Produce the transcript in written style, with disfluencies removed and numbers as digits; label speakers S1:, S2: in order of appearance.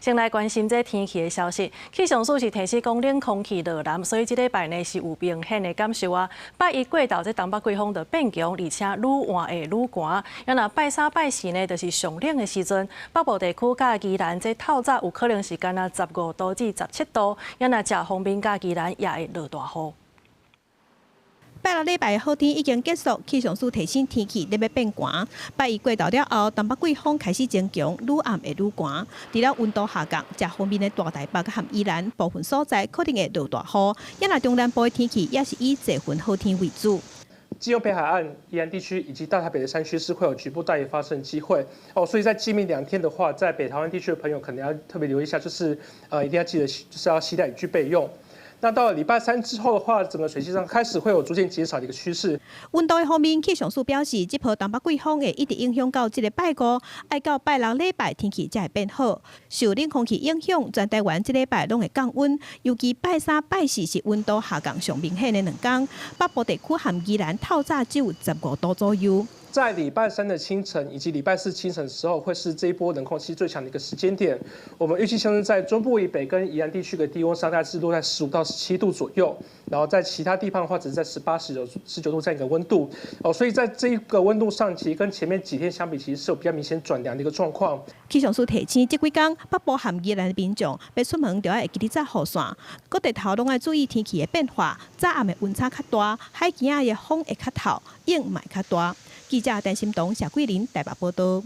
S1: 先來關心這天氣的消息。氣象署是提醒講，冷空氣落南，所以這禮拜呢是有明顯的感受啊。拜一過頭，這東北季風就變強，而且愈晚會愈寒。啊若拜三、拜四呢，就是上冷的時陣。北部地區佮宜蘭這透早有可能是干焦15度至17度。啊若食鋒面佮宜蘭也會落大雨。
S2: 拜六禮拜的好天已經結束，氣象署提醒天氣咧欲變寒。拜一過頭了後，東北季風開始增強，愈暗會愈寒。除了溫度下降，遮鋒面的大台北和宜蘭部分所在可能會落大雨。啊若中南部的天氣也是以濟雲好天為主。
S3: 基隆北海岸、宜蘭地區以及大台北的山區是會有局部大雨發生機會哦，所以在今明兩天的話，在北台灣地區的朋友可能要特別留意一下，就是一定要記得就是要攜帶雨具備用。那到了禮拜三之後的話，整個水汽上開始會有逐漸減少的一個趨勢。
S2: 溫度的方面，氣象署表示，這波東北季風會一直影響到這個拜五，愛到拜六禮拜天氣才會變好。受冷空氣影響，全台灣這禮拜攏會降溫，尤其拜三、拜四是溫度下降上明顯的兩天。北部地區和宜蘭透早只有15度左右。
S3: 在禮拜三的清晨以及禮拜四清晨的時候，會是這一波冷空氣最強的一個時間點。我們預計像是在中部以北跟宜蘭地區的低溫上，大概是落在15到17度左右，然後在其他地方的話，只是在18、19度這樣一個溫度。哦，所以在這一個溫度上，其實跟前面幾天相比，其實是有比較明顯轉涼的一個狀況。
S2: 氣象署提醒，這幾工北部和宜蘭的民眾，欲出門就愛會記得紮雨傘，閣日頭攏愛注意天氣的變化。早暗的溫差較大，海墘仔的風會較透，湧嘛會較大。記者陳心彤、謝桂林台北報道。